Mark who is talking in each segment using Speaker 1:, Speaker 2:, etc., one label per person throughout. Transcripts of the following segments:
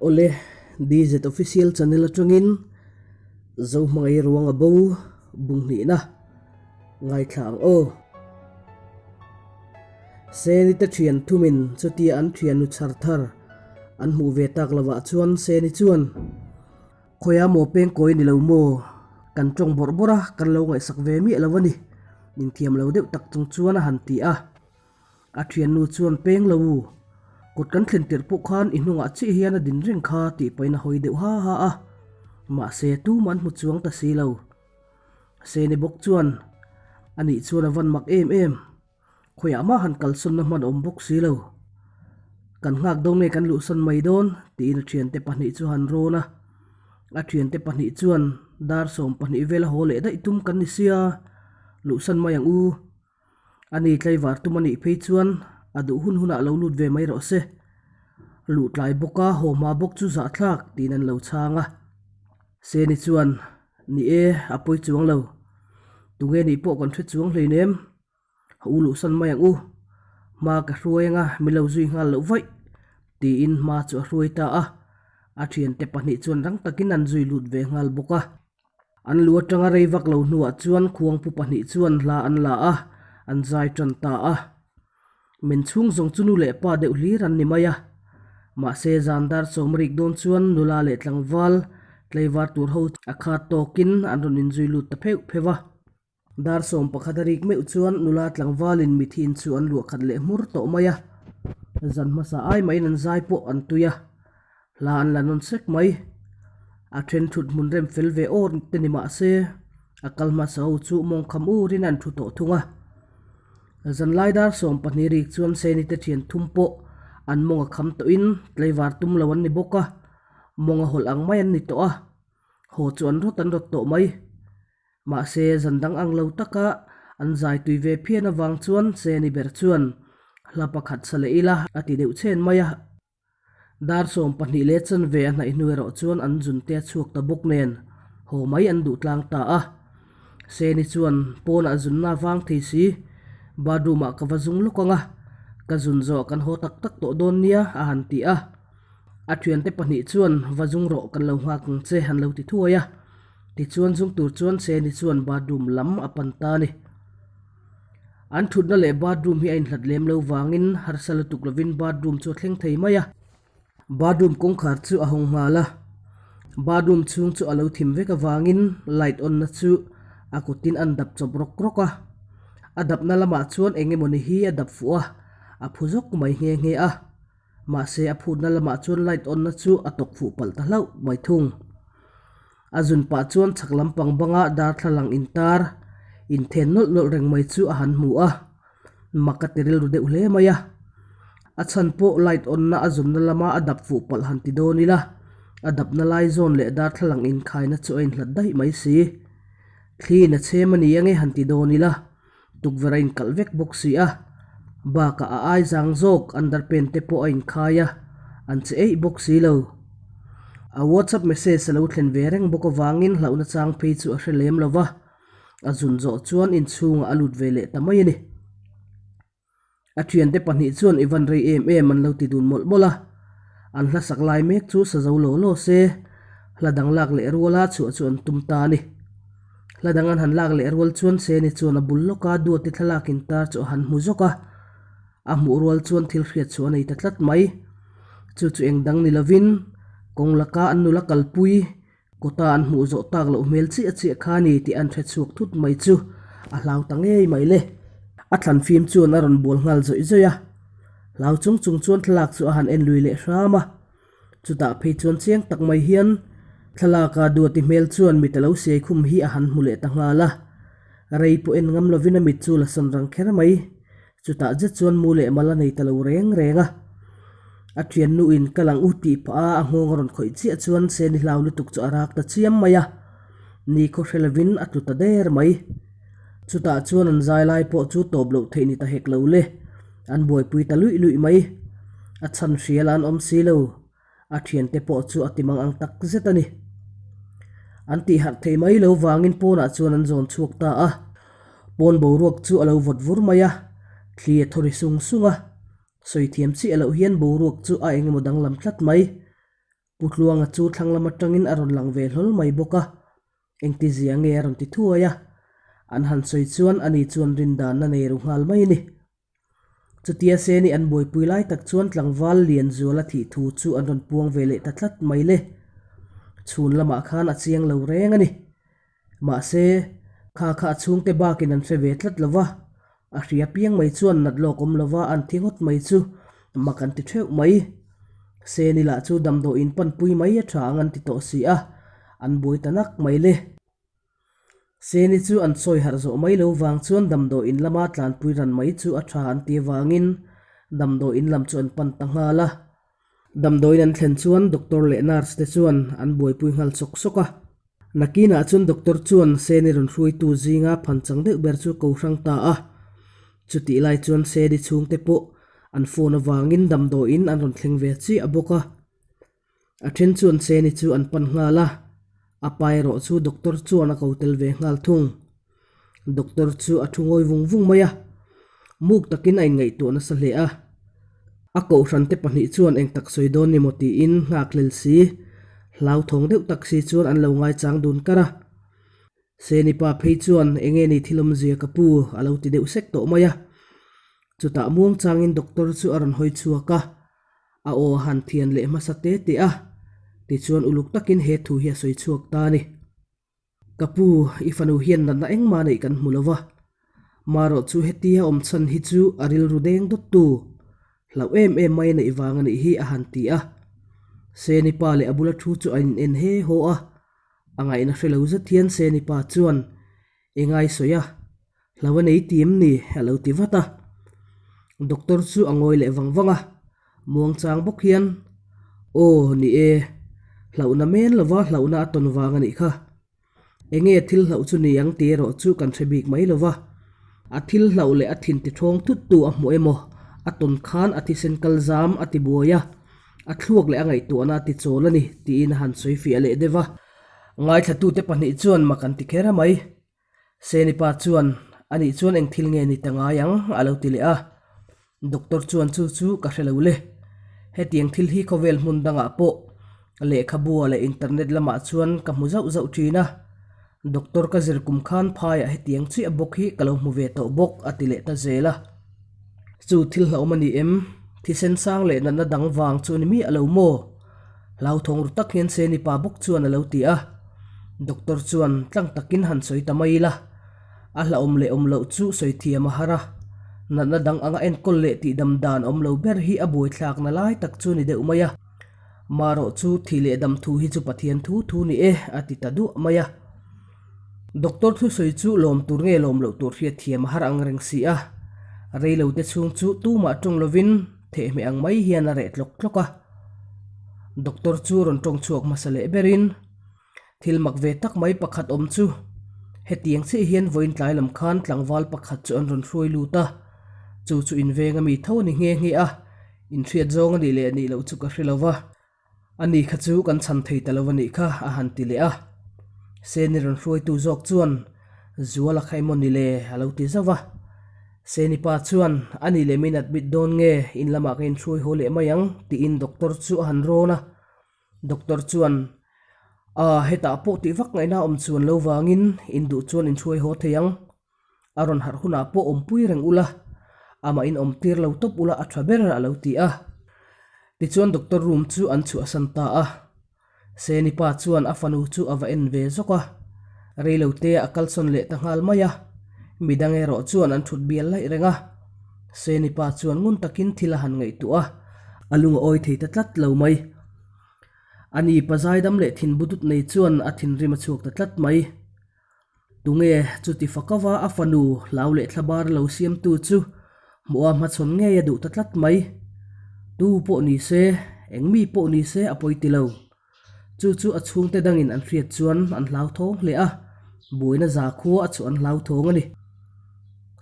Speaker 1: Awle, DZ Official Channel atangin Zohmangai ruang a bo bung hnihna ngaithla ang aw. Seni te thian thumin chutia an thiannu chhar thar an hmuh ve tak lovah chuan Seni chuan, Khawiah maw peng kawi ni lo maw? Kan tawng bawrh bawrh a, kan lo ngaihsak ve miah lo a ni, inthiam lo deuh tak chung chuan a han ti a. A thiannu chuan peng lo u, kut kan thlen tirh pawh khan i hnungah chiah hian a din reng kha tih pahin a hawi deuh ha ha a, mahse tumah an hmu chuang ta si lo. Seni bawk chuan, Anih chuan a van mak em em. Khawiah mah han kalsawnna hman awm bawk si lo. Kan nghak dawn nge kan luhsawn mai dawn? tiin a thiante pahnih chu han rawn a. A thiante pahnih chuan dar 12 vel a haw leh daih tum kan ni sia, luhsan mai ang u. Ani tlaivar tum a nih phei chuan a duh hun hunah lo lut ve mai rawh se. Luh tlai bawk a, haw hma bawk chu zahthlak tiin an lo chhang a. Seni chuan, Ni e, a pawi chuang lo. Tunge nih pawh kan hre chuang hleinem. Ha u luhsan mai ang u. Hma ka hruai anga min lo zui nghal loh vaih, tiin hma chu a hruai ta a. A thiante pahnih chuan rang takin an zui lut ve nghal bawk a. An lu atanga rei vak lo hnuah chuan khuangpu pahnih chuan hla an la a, an zai tan ta a. Men chhung zawng chu nu leh pa deuh hlir an ni mai a. Mahse zan dar sawm rik dawn chuan nula leh tlangval tlaivar tur ho a khat tawkin an rawn inzui lut ta pheuh pheuh a. Dar 11 a rik meuh chuan nula tlangvalin mithin chu an luah khat leh hmur tawh mai a, zan hmasa ai maiin an zai pawh an tui a, hla an la nawn sek mai. A then thut hmun rem fel ve awr te ni mah se, a kal hmasa ho chu mawngkham urin an thu tawh thung a. Zanlai dar 12 rik chuan Seni te thian thum pawh an mawng a kham tawhin tlaivar tum lo an ni bawk a, mawng a hawlh ang mai an ni tawh a, haw chu an rawt an rawt tawh mai. Mahse, zan dang ang lo taka an zai tui ve phian avang chuan Seni ber chuan hla pakhat sa leh ila a ti deuh chhen mai a. Dar 12 leh chanve a hnaih hnu erawh chuan an zun te a chhuak ta bawk nen haw mai an duh tlang ta a. Seni chuan pawnah zunna a vang thei si, bathroom ah ka va zung lawk ang a, ka zun zawh kan haw tak tak tawh dawn nia a han ti a. A thiante pahnih chuan va zung rawh kan lo nghak ang che an lo ti thuai a. Tichuan zung tur chuan Seni chuan bathroom lam a pan ta a ni. An thutna leh bathroom hi a inhlat lem lo vangin harsa lutuk lovin bathroom chu a thleng thei mai a. Bathroom kawngkhar chu a hawng nghal a. Bathroom chhung chu a lo thim vek avangin light on na chu a kutin an dap chawp rawk rawk a. A dapna lamah chuan eng emawni hi a dap fuh a, a phu zawk mai nghe nghe a. Mahse a phutna lamah chuan light on na chu a tawk fuh palh ta hlauh mai thung. A zun pah chuan chhak lampang banga darthlalang intar inthen nawlh nawlh reng mai chu a han hmu a, mak a ti rilru deuh hle mai a. A chhan pawh light on na a zunna lama a dap fuh palh han ti dawn ila, a dapna lai zawn leh darthlalang inkhaina chu a inhlat daih mai si. Thli in a chhem a ni ange han ti dawn ila, tukverh a inkalh vek bawk si a, bakah a ai zang zawk underpant te pawh a inkhai a, an che eih bawk si lo. A WhatsApp message a lo thlen ve reng bawk avangin hlauhna chang phei chu a hre lem lo va, a zun zawh chuan inchhungah a lut ve leh ta mai a ni. A thiante pahnih chuan i van rei em em an lo ti dun mawlh mawlh a, an hla sak lai mek chu sa zo law law se, hla dang lak leh ruala chhuah chu an tum ta a ni. Hla dang an han lak leh rual chuan Seni chuan a bul lawka Duati thlalak intar chu a han hmu zawk a, a hmuh rual chuan thil hriat chhuah a nei ta tlat mai. Chu chu eng dang ni lovin kawng laka an nula kalpui Kawta an hmuh zawh tak loh hmel chiah chiah kha a ni tih an hre chhuak thut mai chu a hlau ta ngei mai le. A thlan fim chuan a rawn bual nghal zawih zawih a, hlau chung chung chuan thlalak chu a han en lui leh hram a. Chutah phei chuan chiang tak mai hian thlalaka Duati hmel chuan mit a lo siai khum hi a han hmu leh ta nghal a. Rei pawh en ngam lovin a mit chu la sawn rang kher mai. Chutah zet chuan mu leh mal a nei ta lo reng reng a. A thiannu in ka lang u tih pah a a nghawng a rawn khawih chiah chuan Seni hlau lutuk chu a rak ta chiam mai a. Ni khaw hre lovin a tlu ta der mai. Chutah chuan an zai lai pawh chu tawp loh theih ni ta hek lo le. An buaipui ta luih luih mai. A chhan hrial a an awm si lo. A thiante pawh chu a ti mang ang tak zet a ni. An tih harh thei mai lo vangin pawnah chuan an zawn chhuak ta a. Pawn boruak chu a lo vawt vur mai a, thli a thaw ri sung sung a. Sawi thiam chiah loh hian boruak chu a engemaw danglam tlat mai. Pu Tluanga chu thlang lam atangin a rawn lang ve hlawl mai bawk a, engtizia nge a rawn ti thuai a, an han sawi chuan ani chuan rindanna nei ru nghal mai a ni. Chutia Seni an buaipui lai tak chuan tlangval Lianzuala thih thu chu an rawn puang ve leh ta tlat mai le. Chhun lamah khan a chiang lo reng a ni. Mahse, kha kha a chhungte bakin an hre ve tlat lo va, a hria piang mai chuan nat lawk awm lo va an thi ngawt mai chu mak an ti theuh mai. Seni lah chu damdawiin panpui mai a tha ang an ti tawh si a, an buai ta nak mai le. Seni chu an sawi harh zawh mai lo vang chuan damdawiin lama tlanpui ran mai chu a tha an ti avangin damdawiin lam chu an pan ta nghal a. Damdawiin an thlen chuan doctor leh nurse te chuan an buaipui nghal sawk sawk a. Nakinah chuan doctor chuan Seni rawn hruaitu zinga phanchang deuh ber chu ko hrang ta a. Chutih lai chuan Seni chhungte pawh an phone avangin damdawiin an rawn thleng ve chiah bawk a. A then chuan Seni chu an pan nghal a, a pa erawh chu doctor chuan a ko tel ve nghal thung. Doctor chu a thu ngawi vung vung mai a, muk takin a inngaihtuah nasa hle a. A kohhrante pahnih chuan eng tak sawi dawn ni maw tiin nghakhlel si, hlauthawng deuh tak si chuan an lo ngaichang dun kar a. Seni pa phei chuan enge ni thil awmzia ka pu a lo ti deuh sek tawh mai a. Chutah muangchangin doctor chu a rawn hawi chhuak a. A aw a han thian leh hmasa te te a, tichuan uluk takin he thu hi a sawi chhuak ta a ni. Ka pu, i fanu hian natna engmah neih kan hmu lo va, marawh chu hetia awm chhan hi chu a rilru deng dawttu, hlauh em em mai a neih vang a nih hi a han ti a. Seni pa leh a bula thu chu a in en he haw a, a ngaihna hre lo zet hian Seni pa chuan Engai sawi a, hlo a nei ti em ni? a lo ti vat a. Doctor chu a ngawi leh vang vang a, muangchang bawk hian, Aw, ni e, hlauhna men lova hlauhna a tawn vang a nih kha. Enge thil hlauh chu ni ang tih erawh chu kan hre bik mai lova. A thil hlauh leh a thin ti thawng thut tu a hmuh emaw, a tawn khan a thisen kal zam a ti buai a, a thluak leh a ngaihtuahna a ti chawl a ni, tiin a han sawi fiah leh deuh a. Ngaithlatute pahnih chuan mak an ti kher a mai. Seni pa chuan, Anih chuan eng thil nge ni ta ngai ang? a lo ti leh a. Doctor chuan chu chu ka hre lo le. Hetiang thil hi khawvel hmun dangah pawh lehkhabua leh internet lamah chuan ka hmu zauh zauh thin a. Doctor ka zir kum khan phaiah hetiang chiah bawk hi ka lo hmu ve tawh bawk a ti leh ta zel a. Chu thil hlauhawm a ni em? Thisen sang leh natna dang vang chu a ni miah lo maw? Hlauthawng ru tak hian Seni pa bawk chuan a lo ti a. Doctor chuan tlang takin han sawi ta mai ila, a hlauhawm leh awm loh chu sawi thiam a har a. Natna dang anga enkawl leh tihdam dan awm lo ber hi a buaithlakna lai tak chu ni deuh mai a. Marawh chu thih leh dam thu hi chu Pathian thu thu ni e, a ti ta duah mai a. Doctor thusawi chu lawm tur nge lawm loh tur hriat thiam a har ang reng si a. Reilote chhung chu tumah tawng lovin thehmeh ang mai hian a reh tlawk tlawk a. Doctor chu rawn tawng chhuak hmasa leh berin thil mak ve tak mai pakhat awm chu hetiang chiah hian vawiin tlai lam khan tlangval pakhat chu an rawn hruai lut a, chu chu inveng a mi tho a ni nghe nghe a, inhriat zawng a nih leh nih loh chu ka hre lo va. Ani kha chu kan chhan thei ta lo a nih kha, a han ti leh a. Seni rawn hruaitu zawk chuan, Zuala kha emaw ni le? a lo ti zauh a. Seni pa chuan, A nih leh min admit dawn nge, in lamah ka inhruai haw leh mai ang, tiin doctor chu a han rawn a. Doctor chuan, Aa, hetah pawh tih vak ngaihna awm chuan lo vangin in duh chuan inhruai haw thei ang. A rawn harh hunah pawh awmpui reng ula, amah in awm tir lo tawp ula a tha ber a lo ti a. Tichuan doctor room chu an chhuahsan ta a. Seni pa chuan a fanu chu a va en ve zawk a, reilote a kalsawn leh ta nghal mai a. Midang erawh chuan an thut bial laih reng a. Seni pa chuan ngun takin thil a han ngaihtuah a, a lung a awi thei ta tlat lo mai. Ani pa zaidam leh thinbutut nei chuan a thinrim a chhuak ta tlat mai. Tunge chuti fakava a fanu hlau leh thlabar lo siamtu chu hmuha hmachhawn ngei a duh ta tlat mai. Tu pawh ni se, eng mi pawh ni se a pawi ti lo. Chu chu a chhungte dangin an hriat chuan an hlauthawng hle a, buaina zakhua a chhuah an hlauthawng a ni.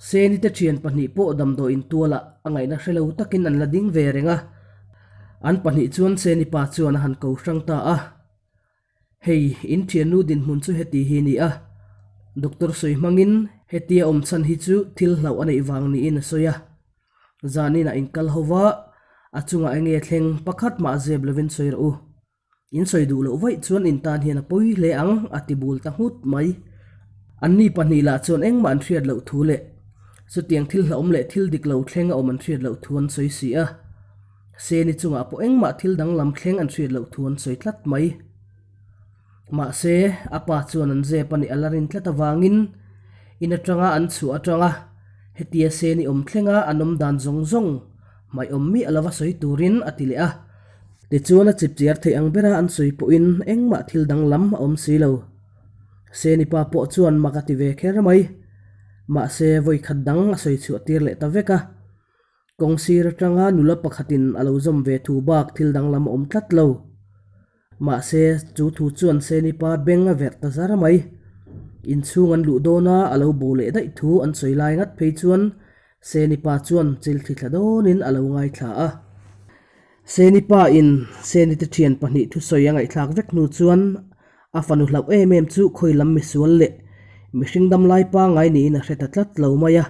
Speaker 1: Seni te thian pahnih pawh damdawiin tualah a ngaihna hre lo takin an la ding ve reng a, an pahnih chuan Seni pa chuan a han ko hrang ta a. Hei, in thiannu dinhmun chu heti hi ni a, Doctor sawi hmangin hetia awm chhan hi chu thil hlauh a neih vang niin a sawi a. Zaninah in kal ho va, a chungah enge thleng pakhat mah zep lovin sawi rawh u. In sawi duh loh vaih chuan in tan hian a pawi hle ang, a ti bul ta nghut mai. Anni pahnih lah chuan engmah an hriat loh thu leh chutiang thil hlauhawm leh thil dik lo thleng a awm an hriat loh thu an sawi si a. Seni chungah pawh engmah thil danglam thleng an hriat loh thu an sawi tlat mai. Mahse, a pa chuan an zep a nih a la rin tlat avangin in atanga an chhuah atanga hetia Seni awm thlenga an awm dan zawng zawng hmaih awm miah lova sawi turin a ti leh a. Tichuan a chipchiar theih ang bera an sawi pawhin engmah thil danglam a awm si lo. Seni pa pawh chuan mak a ti ve kher mai. Mahse, vawikhat dang a sawi chhuah tir leh ta vek a. Kawng sir atanga nula pakhatin a lo zawm ve thu bak thil danglam a awm tlat lo. Mahse, chu thu chuan Seni pa beng a verh ta zar mai. Inchhung an luh dawna a lo bo leh daih thu an sawi lai ngat phei chuan Seni pa chuan chil thli thla dawnin a lo ngaithla a. Seni pa in Seni te thian pahnih thusawi a ngaihthlak vek hnu chuan a fanu hlauh em em chu khawi lam misual leh mihring damlai pangngai niin a hre ta tlat lo mai a.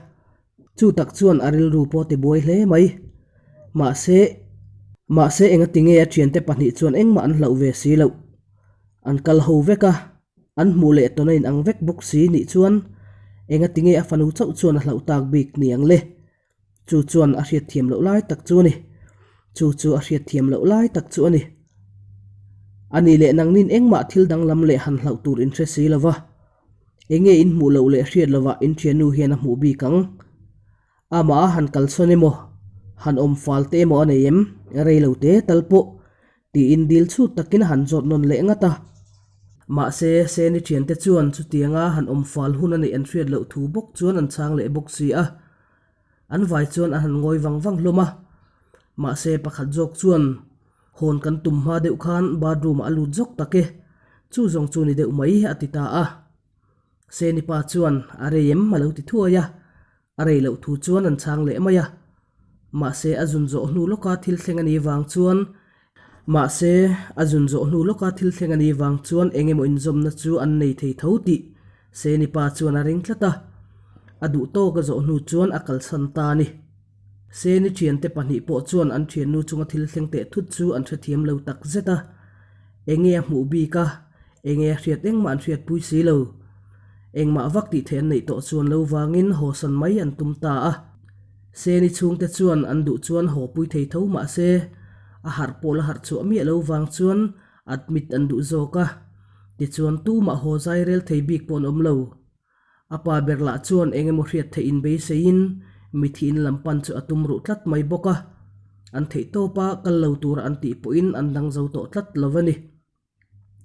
Speaker 1: Chu tak chuan a rilru pawh ti buai hle mai. Mahse, mahse engati nge a thiante pahnih chuan engmah an hlauh ve si loh. An kal ho vek a, an hmuh leh tawn a inang vek bawk si nih chuan engati nge a fanu chauh chuan a hlauh tak bik ni ang le. Chu chuan a hriatthiam loh lai tak chu a ni. Chu chu a hriatthiam loh lai tak chu a ni. A nih leh nangnin engmah thil danglam leh han hlauh tur in hre si lo va. Enge in hmuh loh leh hriat lovah in thiannu hian a hmuh bik ang. Amah a han kalsawn emaw, han awm fal te emaw a nei em, rei lo te tal pawh, tiin dil chhut takin a han zawt nawn leh ngat a. Mahse, Seni thiante chuan chutianga han awm fal hun a neih an hriat loh thu bawk chuan an chhang leh bawk si a. An vai chuan an han ngawi vang vang hlawm a. Mahse, pakhat zawk chuan hawn kan tum hma deuh khan bathroom ah a lut zawk tak e, chu zawng chu ni deuh mai a ti ta a. Seni pa chuan a rei em a lo ti thuai a, a rei loh thu chuan an chhang leh mai a. Mahse, a zun zawh hnu lawka thil thleng a nih vang chuan Mahse, a zun zawh hnu lawka thil thleng a nih vang chuan eng emaw inzawmna chu an nei thei tho tih Seni pa chuan a ring tlat a. A duh tawk a zawh hnu chuan a kalsan ta a ni. Seni thiante pahnih pawh chuan an thiannu chunga thil thleng teh thut chu an hrethiam lo tak zet a. Enge a hmuh bik a, enge a hriat engmah an hriatpui si lo. Engmah vak tih theih an neih tawh chuan lo vangin hawsan mai an tum ta a. Seni chhungte chuan an duh chuan haw pui thei tho mah se, a harh pawh la harh chhuah miah lo vang chuan admit an duh zawk a. Tichuan tumah haw zai rel thei bik pawh an awm lo. A pa ber lah chuan eng emaw hriat theih in beiseiin mithi in lam pan chu a tum ruh tlat mai bawk a. An theih tawp a, kal lo tura an tih pawhin an dang zo tawh tlat lo a ni.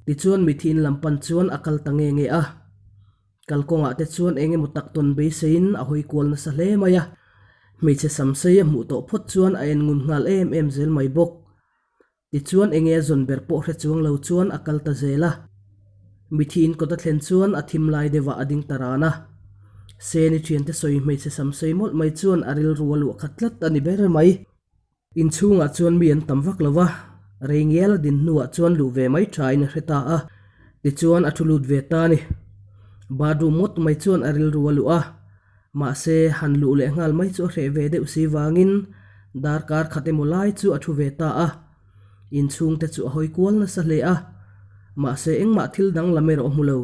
Speaker 1: Tichuan mithi in lam pan chuan a kal ta nge nge a. Kalkawngah te chuan eng emaw tak tawn beiseiin a hawi kual nasa hle mai a. Hmeichhe samsei a hmuh tawh phawt chuan a en ngun nghal em em zel mai bawk. Tichuan enge a zawn ber pawh hre chuang lo chuan a kal ta zel a. Mithi in kawt a thlen chuan a thim lai deuhah a ding ta ran a. Seni thiante sawi hmeichhe samsei mawlh mai chuan a rilru a luah khat tlat a ni ber mai. Inchhungah chuan mi an tam vak lo va, rei ngial a din hnuah chuan luh ve mai thain a hre ta a, tichuan a thu lut ve ta a ni. Bathroom ngawt mai chuan a rilru a luh a, mahse han luh leh nghal mai chu a hreh ve deuh si vangin darkar khat emaw lai chu a thu ve ta a. Inchhungte chu a hawi kual nasa hle a, mahse engmah thil danglam erawh a hmu lo.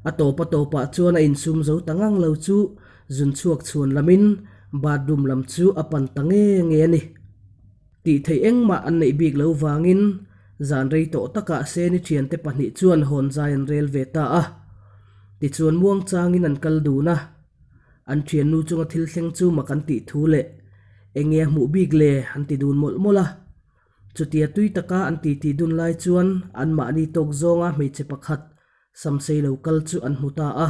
Speaker 1: A tawp a tawpah chuan a insum zo ta ngang lo chu zun chhuak chhuan lamin bathroom lam chu a pan ta nge nge a ni. Tih theih engmah an neih bik lo vangin zan rei tawh takah Seni thiante pahnih chuan hawn zai an rel ve ta a. Tichuan muang changin an kal dun a. An thiannu chunga thil thleng chu mak an tih thu leh enge a hmuh bik le an ti dun mawlh mawlh a. Chutia tui taka an titi dun lai chuan anmahni tawk zawnga hmeichhe pakhat Samsei lo kal chu an hmu ta a.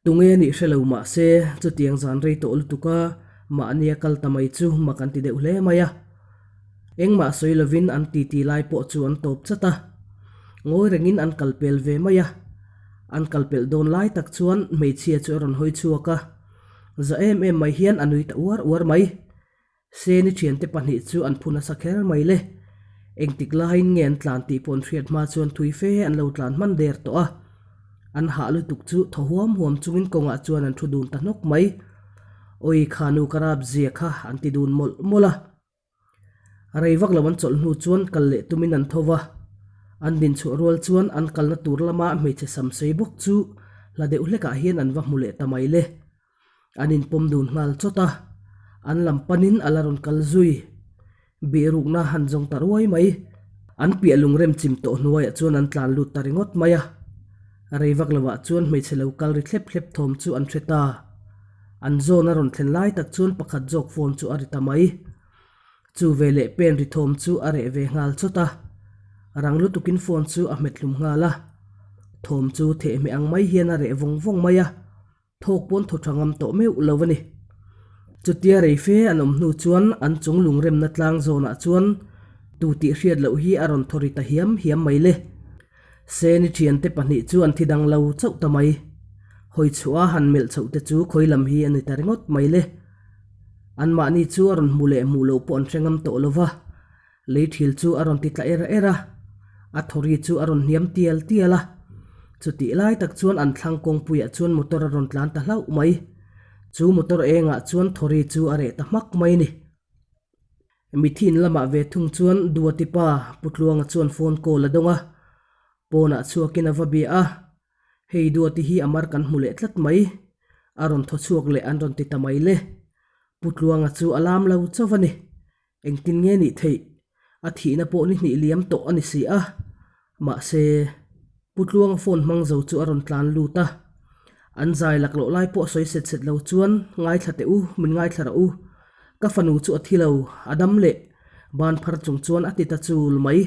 Speaker 1: Tunge nih hre lo mah se, chutiang zan rei tawh lutuk a, mahnia kal ta mai chu mak an ti deuh hle mai a. Engmah sawi lovin an titi lai pawh chu an tawp chat a. Ngawi rengin an kal pel ve mai a. An kal pelh dawn lai tak chuan hmeichhia chu a rawn hawi chhuak a. Za em em mai hian a nui ta uar uar mai. Seni thiante pahnih chu an phu nasa kher mai le. Engtik laiin nge an tlan tih pawh an hriat hma chuan thui fe an lo tlan hman der tawh a. An hah lutuk chu thaw huam huam chungin kawngah chuan an thu dun ta hnawk mai. Awi kha nu ka rap zia kha an ti dun mawlh mawlh a. Rei vak lo an chawlh hnu chuan kal leh tumin an tho va. An din chhuah rual chuan an kalna tur lama hmeichhe sam sei bawk chu hla deuh hlekah hian an va hmu leh ta mai le. An inpawm dun nghal chawt a, an lam panin a la rawn kal zui. Bihrukna han zawng ta ruai mai. An piah lungrem chim tawh hnuaiah chuan an tlan lut ta ringawt mai a. Rei vak lovah chuan hmeichhe lo kal ri thlep thlep thawm chu an hre ta. An zawn a rawn thlen lai tak chuan pakhat zawk phone chu a ri ta mai. Chu veleh pen ri thawm chu a reh ve nghal chawt a, rang lutukin phone chu a hmet hlum nghal a. Thawm chu thehhmeh ang mai hian a reh vawng vawng mai a, thawk pawn thaw tha ngam tawh meuh lo a ni. Chutia rei fe an awm hnu chuan an chung lungremna tlang zawnah chuan tu tih hriat loh hi a rawn thaw ri ta hiam hiam mai le. Seni thiante pahnih chu an thi dang lo chauh ta mai. Hawi chhuah a han melh chhoh te chu khawi lam hi a ni ta ringawt mai le. Anmahni chu a rawn hmu leh hmuh loh pawh an hre ngam tawh lo va, lei thil chu a rawn ti tla er er a, a thawri chu a rawn hniam tial tial a. Chutih lai tak chuan an thlang kawngpuiah chuan motor a rawn tlan ta hlauh mai. Chu motor engah chuan thawri chu a reh ta hmak mai a ni. Mithi in lamah ve thung chuan Duati pa Pu Tluanga chuan phone call a dawng a, pawnah chhuakin a va bia a, Hei Duati hi a mar kan hmu leh tlat mai, a rawn thaw chhuak leh an rawn ti ta mai le. Pu Tluanga chu a lam lo chauh a ni. Engtin nge nih theih? A thihna pawh ni hnih liam tawh a ni si a. Mahse, Pu Tluanga phone hmang zo chu a rawn tlan lut a. An zai laklawh lai pawh sawi set set lo chuan, Ngaithla teh u, min ngaithla rawh u. Ka fanu chu a thi lo, a dam leh. Ban phar chung chuan a ti ta chul mai.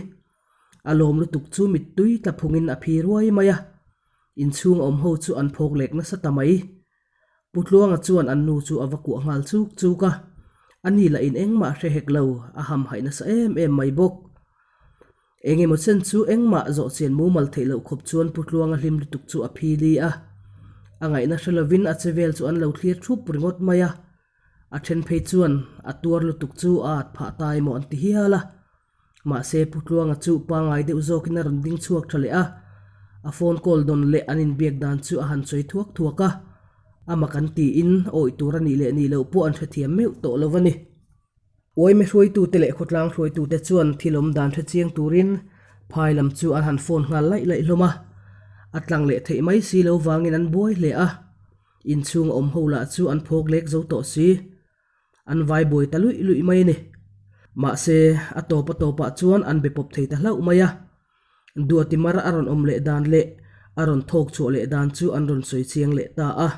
Speaker 1: A lawm lutuk chu mittui tla phungin a phi ruai mai a, inchhung awm ho chu an phawk lek nasa ta mai. Pu Tluanga chuan an nu chu a va kuah nghal chuk chuk a, a ni lah in engmah hre hek lo, a hamhaih nasa em em mai bawk. Eng emaw chen chu engmah zawh chian mumal theih loh khawp chuan Pu Tluanga hlim lutuk chu a phi li a, a ngaihna hre lovin a che vel chu an lo thlir thup ringawt mai a, a then phei chuan a tuar lutuk chu a at phah ta emaw an ti hial a. Mahse, Pu Tluanga chu pangngai deuh zawkin a rawn ding chhuak tha leh a, a phone call dawn leh an inbiak dan chu a han sawi thuak thuak a, amah kan tiin awih tur a nih leh nih loh pawh an hrethiam meuh tawh lo a ni. Uaime hruaitute leh khawtlang hruaitute chuan thil awm dan hre chiang turin phai lam chu an han phone nghal laih laih hlawm a, a tlang leh theih mai si lo vangin an buai hle a, inchhung a awm ho lah chu an phawk lek zo tawh si. An vai buai ta luih luih mai a ni. Mahse, a tawp a tawpah chuan an be pawp thei ta hlauh mai a. Duati mar a rawn awm leh dan leh a rawn thawk chhuah leh dan chu an rawn sawi chiang leh ta a.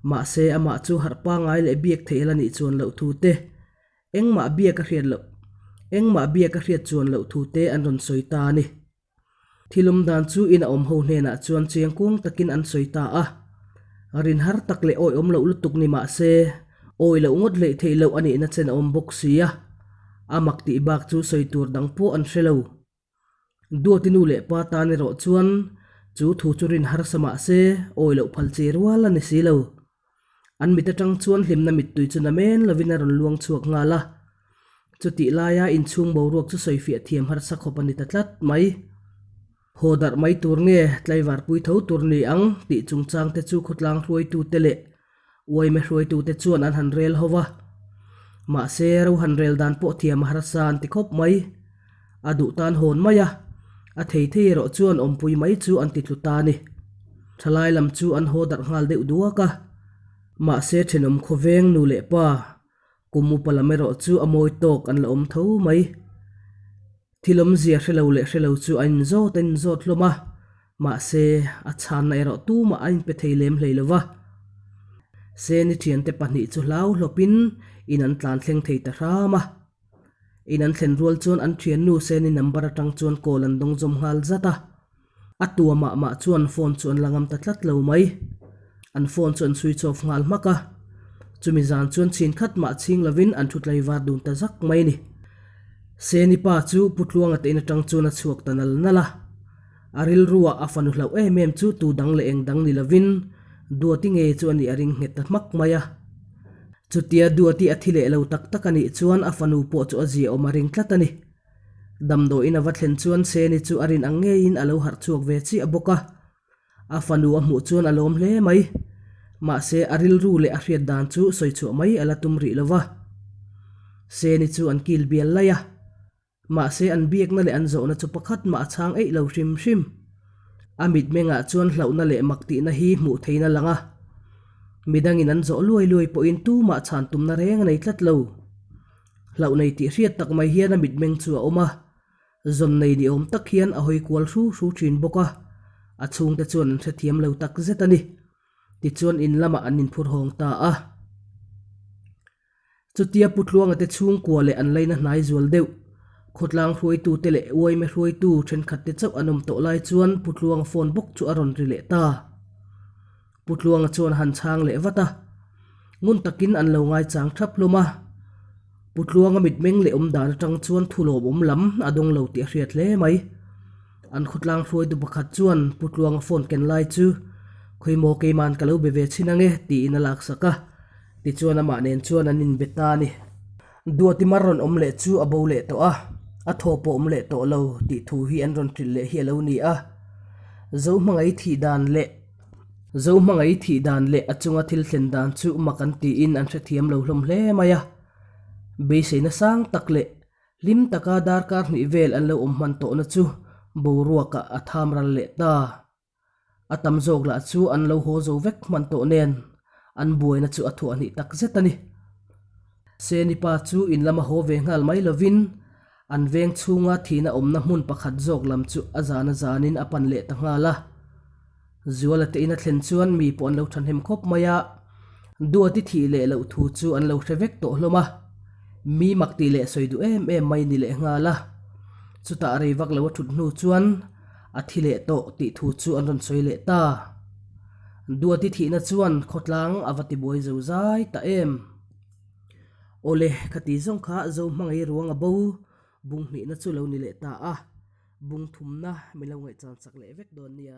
Speaker 1: Mahse, amah chu harh pangngai leh biak theih a la nih chuan loh thu te, engmah biak a hriat loh, engmah biak a hriat chuan loh thu te an rawn sawi ta a ni. Thil awm dan chu in a awm ho hnenah chuan chiang kuang takin an sawi ta a. Rin har tak leh awi awm loh lutuk ni mah se, awi loh ngawt hleih theih loh a nihna chen a awm bawk si a. A mak tih bak chu sawi tur dang pawh an hre lo. Duati nu leh pa tan erawh chuan chu thu chu rin harsa mah se, awi loh phal chi rual a ni si lo. An mit atang chuan hlimna mittui chu namen lovin a rawn luang chhuak nghal a. Chutih laia inchhung boruak chu sawifiah thiam harsa khawp a ni ta tlat mai. Haw darh mai tur nge tlaivar pui tho tur ni ang tih chungchang te chu khawtlang hruaitute leh uaime hruaitute chuan an han rel ho va. Mahse, ro han rel dan pawh thiam a harsa an ti khawp mai. A duh tan hawn mai a, a thei thei erawh chuan awmpui mai chu an ti tlu ta a ni. Thalai lam chu an haw darh nghal deuh duak a, mahse thenawm khawveng nu leh pa, kum upa lam erawh chu a mawi tawk an la awm tho mai. Thil awmzia hre lo leh hre lo chu a inzawt a inzawt hlawm a, mahse a chhanna erawh tumah a inpe thei lem hlei lo va. Seni thiante pahnih chu hlau hlawpin in an tlan thleng thei ta hram a. In an thlen rual chuan an thiannu Seni number atang chuan call an dawng zawm nghal zat a. A tua mah mah chuan phone chu an la ngam ta tlat lo mai. An phone chu an switch off nghal hmak a. Chumi zan chuan chhin khat mah chhing lovin an thu tlaivar dun ta zak mai a ni. Seni pa chu Pu Tluanga te in atang chuan a chhuak ta nal nal a. A rilruah a fanu hlauh em em chu tu dang leh eng dang ni lovin Duati nge chu a nih a ring nghet ta hmak mai a. Chutia Duati a thi leh lo tak tak a nih chuan a fanu pawh chu a ziaawm a ring tlat a ni. Damdawiin a va thlen chuan Seni chu a rin ang ngeiin a lo harh chhuak ve chiah bawk a. A fanu a hmuh chuan a lawm hle mai. Mahse a rilru leh a hriat dan chu sawi chhuah mai a la tum rih lo va. Seni chu an kil bial laih a. Mahse an biakna leh an zawhna chu pakhat mah a chhang eih lo hrim hrim. A mitmengah chuan hlauhna leh mak tihna hi hmuh theiin a lang a. Midangin an zawh luai luai pawhin tumah chhan tumna reng a nei tlat lo. Hlauh nei tih hriat tak mai hian a mitmeng chu a awm a. Zawn nei ni awm tak hian a hawi kual hru hru thin bawk a. A chhungte chuan an hrethiam lo tak zet a ni. Tichuan in lamah an inphur hawng ta a. Chutia Pu Tluanga te chhungkua leh an laina hnai zual deuh, khawtlang hruaitute leh uaime hruaitu thenkhatte chauh an awm tawh lai chuan Pu Tluanga phone bawk chu a rawn ri leh ta. Pu Tluanga chuan a han chhang leh vat a, ngun takin an lo ngaichang thap hlawm a. Pu Tluanga mitmeng leh awmdan atang chuan thu lawmawm lam a dawng lo tih a hriat hle mai. An khawtlang hruaitu pakhat chuan Pu Tluanga phone ken lai chu, Khawimaw keiman ka lo be ve chhin ange, tiin a laksak a. Tichuan amah nen chuan an inbe ta a ni. Duati mar rawn awm leh chu a bo leh tawh a, a thaw pawh awm leh tawh lo tih thu hi an rawn hrilh leh hi a lo ni a. Zohmangaih thih dan leh Zohmangaih thih dan leh a chunga thil thlen dan chu mak an tiin an hrethiam lo hlawm hle mai a. Beiseina sang tak leh hlim taka darkar hnih vel an lo awm hman tawhna chu boruakah a tham ral leh ta. A tam zawk lah chu an lo haw zo vek hman tawh nen an buaina chu a thuah hnih tak zet a ni. Seni pa chu in lama haw ve nghal mai lovin an veng chhunga thihna awmna hmun pakhat zawk lam chu a zan a zanin a pan leh ta nghal a. Zuala te in a thlen chuan mi pawh an lo thahnem khawp mai a, Duati thih leh loh thu chu an lo hre vek tawh hlawm a, mi mak tih leh sawi duh em em mai ni leh nghal a. Chutah rei vak lo a thut hnu chuan A thi leh tawh tih thu chu an rawn sawi leh ta. Duati thihna chuan khawtlang a va tibuai zo zai ta em? Awle, khati zawng kha zo hmangaih ruang a bo, bung hnihna chu lo ni leh ta a, bung thumna min lo ngaihchan sak leh vek dawn nia.